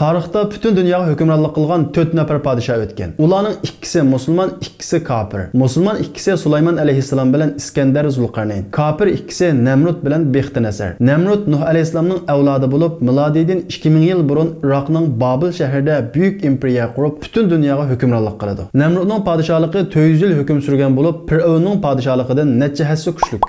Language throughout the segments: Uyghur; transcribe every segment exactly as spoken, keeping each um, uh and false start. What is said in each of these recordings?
تارىختا پۈتۈن دۇنياغا ھۆكۈمرانلىق قىلغان تۆت نەپەر پادىشاھ ئۆتكەن. ئۇلارنىڭ ئىككىسى مۇسۇلمان، ئىككىسى كاپىر. مۇسۇلمان ئىككىسى سۇلايمان ئەلەيھىسسالام بىلەن ئىسكەندەر زۇلقەرنەين. كاپىر ئىككىسى نەمرۇت بىلەن بېختىنەسەر. نەمرۇت نۇھ ئەلەيھىسسالامنىڭ ئەۋلادى بولۇپ، مىلادىيدىن ئىككى مىڭ يىل بۇرۇن ئىراقنىڭ بابىل شەھىرىدە بۈيۈك ئىمپېرىيە قۇرۇپ، پۈتۈن دۇنياغا ھۆكۈمرانلىق قىلىدۇ. نەمرۇتنىڭ پادىشاھلىقى تۆت يۈز يىل ھۆكۈم سۈرگەن بولۇپ، پىرئەۋننىڭ پادىشاھلىقىدىن نەچچە ھەسسە كۈچلۈك.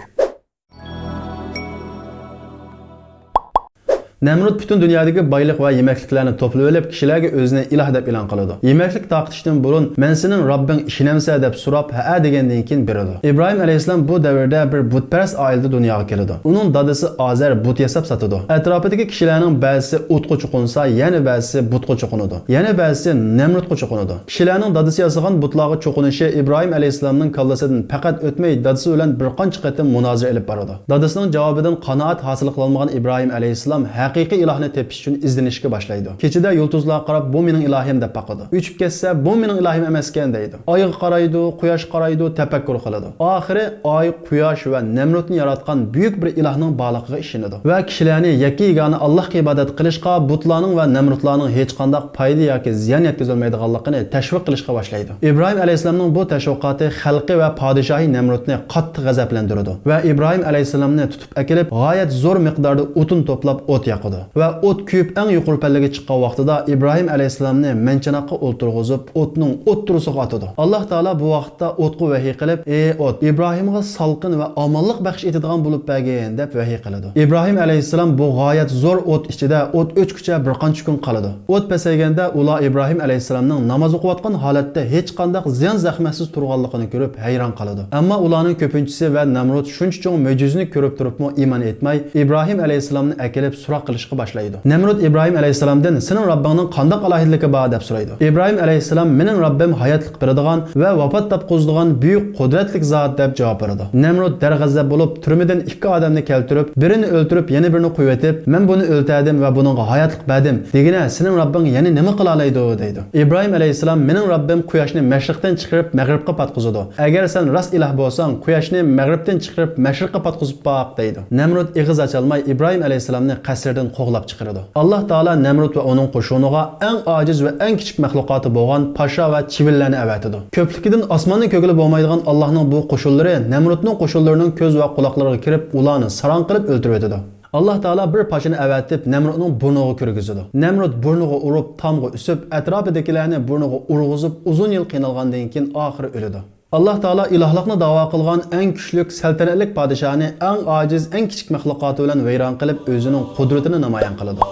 نەمرۇت پۈتۈن دۇنيادىكى بايلىق ۋە يېمەكلىكلەرنى توپلىۋېلىپ، كىشىلەرگە ئۆزىنى ئىلاھ دەپ ئېلان قىلىدۇ. يېمەكلىك تارقىتىشتىن بۇرۇن، «مەن سېنىڭ رەببىڭ، ئىشىنەمسەن؟» دەپ سوراپ، «ھەئە» دېگەندىن كېيىن بېرىدۇ. ئىبراھىم ئەلەيھىسسالام بۇ دەۋردە بىر بۇتپەرەس ئائىلىدە دۇنياغا كېلىدۇ. ئۇنىڭ دادىسى ئازەر بۇت ياساپ ساتىدۇ. ئەتراپىدىكى كىشىلەرنىڭ بەزىسى ئوتقا چوقۇنسا، يەنە بەزىسى بۇتقا چوقۇنىدۇ. يەنە بەزىسى نەمرۇتقا چوقۇنىدۇ. كىشىلەرنىڭ دادىسى ياسىغان بۇتلارغا چوقۇنۇشى ئىبراھىم ئەلەيھىسسالامنىڭ كاللىسىدىن پەقەت ئۆتمەي، دادىسى بىلەن بىر قانچە قېتىم مۇنازىرە ئېلىپ بارىدۇ. دادىسىنىڭ جاۋابىدىن قانائەت ھاسىل قىلالمىغان ئىبراھىم ئەلەيھىسسالام ھەقىقىي ئىلاھنى تېپىش ئۈچۈن ئىزدىنىشكە باشلايدۇ. كېچىدە يۇلتۇزلارغا قاراپ، «بۇ مېنىڭ ئىلاھىم» دەپ باقىدۇ. ئۆچۈپ كەتسە، «بۇ مېنىڭ ئىلاھىم ئەمەسكەن» دەيدۇ. ئايغا قارايدۇ، قۇياشقا قارايدۇ، تەپەككۇر قىلىدۇ. ئاخىرى ئاي، قۇياش ۋە نەمرۇتنى ياراتقان بۈيۈك بىر ئىلاھنىڭ بارلىقىغا ئىشىنىدۇ ۋە كىشىلەرنى يەككە يېگانە ئاللاھقا ئىبادەت قىلىشقا، بۇتلارنىڭ ۋە نەمرۇتلارنىڭ ھېچقانداق پايدا ياكى زىيان يەتكۈزەلمەيدىغانلىقىنى تەشۋىق قىلىشقا باشلايدۇ. ئىبراھىم ئەلەيھىسسالامنىڭ بۇ تەشۋىقاتى خەلقى ۋە پادىشاھى نەمرۇتنى قاتتىق غەزەپلەندۈرىدۇ ۋە ئىبراھىم ئەلەيھىسسالامنى تۇتۇپ ئەكېلىپ، غايەت زور مىقداردا ئوتۇن توپلاپ ئوت ياقىدۇ ۋە ئوت كۆيۈپ ئەڭ يۇقىرى پەللىگە چىققان ۋاقتىدا ئىبراھىم ئەلەيھىسسالامنى مەنچىنىققا ئولتۇرغۇزۇپ، ئوتنىڭ ئوتتۇرىسىغا ئاتىدۇ. ئاللاھ تائالا بۇ ۋاقىتتا ئوتقا ۋەھىي قىلىپ، «ئى ئوت، ئىبراھىمغا سالقىن ۋە ئامانلىق بەخش ئېتىدىغان بولۇپ بەرگىن» دەپ ۋەھىي قىلىدۇ. ئىبراھىم ئەلەيھىسسالام بۇ غايەت زور ئوت ئىچىدە ئوت ئۆچكۈچە بىر قانچە كۈن قالىدۇ. ئوت پەسەيگەندە ئۇلار ئىبراھىم ئەلەيھىسسالامنىڭ ناماز ئوقۇۋاتقان ھالەتتە ھېچقانداق زىيان-زەخمەتسىز تۇرغانلىقىنى كۆرۈپ ھەيران قالىدۇ. ئەمما ئۇلارنىڭ كۆپىنچىسى ۋە نەمرۇت شۇنچە چوڭ مۆجىزىنى كۆرۈپ تۇرۇپمۇ ئىمان ئېيتماي، ئىبراھىم ئەلەيھىسسالامنى ئەكېلىپ سوراق قىلىشقا باشلايدۇ. نەمرۇت ئىبراھىم ئەلەيھىسسالامدىن، «سېنىڭ رەببىڭنىڭ قانداق ئالاھىدىلىكى بار؟» دەپ سورايدۇ. ئىبراھىم ئەلەيھىسسالام، «مېنىڭ رەببىم ھاياتلىق بېرىدىغان ۋە ۋاپات تاپقۇزىدىغان بۈيۈك قۇدرەتلىك زات» دەپ جاۋاب بېرىدۇ. نەمرۇت دەرغەزەپ بولۇپ، تۈرمىدىن ئىككى ئادەمنى كەلتۈرۈپ، بىرىنى ئۆلتۈرۈپ، يەنە بىرىنى قويۇۋېتىپ، «مەن بۇنى ئۆلتەردىم ۋە بۇنىڭغا ھاياتلىق بەردىم. دېگىنە، سېنىڭ رەببىڭ يەنە نېمە قىلالايدۇ؟» دەيدۇ. ئىبراھىم ئەلەيھىسسالام، «مېنىڭ رەببىم قۇياشنى مەشرىقتىن چىقىرىپ، مەغرىبقا پاتقۇزىدۇ. ئەگەر سەن راست ئىلاھ بولساڭ، قۇياشنى مەغرىبتىن چىقىرىپ، مەشرىققە پاتقۇزۇپ باق» دەيدۇ. نەمرۇت ئېغىز ئاچالماي ئىبراھىم ئەلەيھىسسالامنى قەسىردىن قوغلاپ چىقىرىدۇ. ئاللاھ تائالا نەمرۇت ۋە ئۇنىڭ قوشۇنىغا ئەڭ ئاجىز ۋە ئەڭ كىچىك مەخلۇقاتى بولغان پاشا ۋە چىۋىنلەرنى ئەۋەتىدۇ. كۆپلۈكىدىن ئاسماننى كۆرگىلى بولمايدىغان ئاللاھنىڭ بۇ قوشۇنلىرى نەمرۇتنىڭ قوشۇنلىرىنىڭ كۆز ۋە قۇلاقلىرىغا كىرىپ، ئۇلارنى ساراڭ قىلىپ ئۆلتۈرۈۋېتىدۇ. ئاللاھ تائالا بىر پاشىنى ئەۋەتىپ، نەمرۇتنىڭ بۇرنىغا كىرگۈزىدۇ. نەمرۇت بۇرنىغا ئۇرۇپ، تامغا ئۈسۈپ، ئەتراپىدىكىلەرنى بۇرنىغا ئۇرغۇزۇپ، ئۇزۇن يىل قىينالغاندىن كېيىن ئاخىرى ئۆلىدۇ. ئاللاھ تائالا ئىلاھلىقنى داۋا قىلغان ئەڭ كۈچلۈك، سەلتەنەتلىك پادىشاھنى ئەڭ ئاجىز، ئەڭ كىچىك مەخلۇقاتى بىلەن ۋەيران قىلىپ، ئۆزىنىڭ قۇدرىتىنى نامايان قىلىدۇ.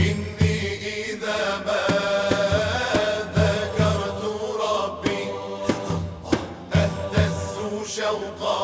إني إذا ما ذكرت ربي أهتز شوقا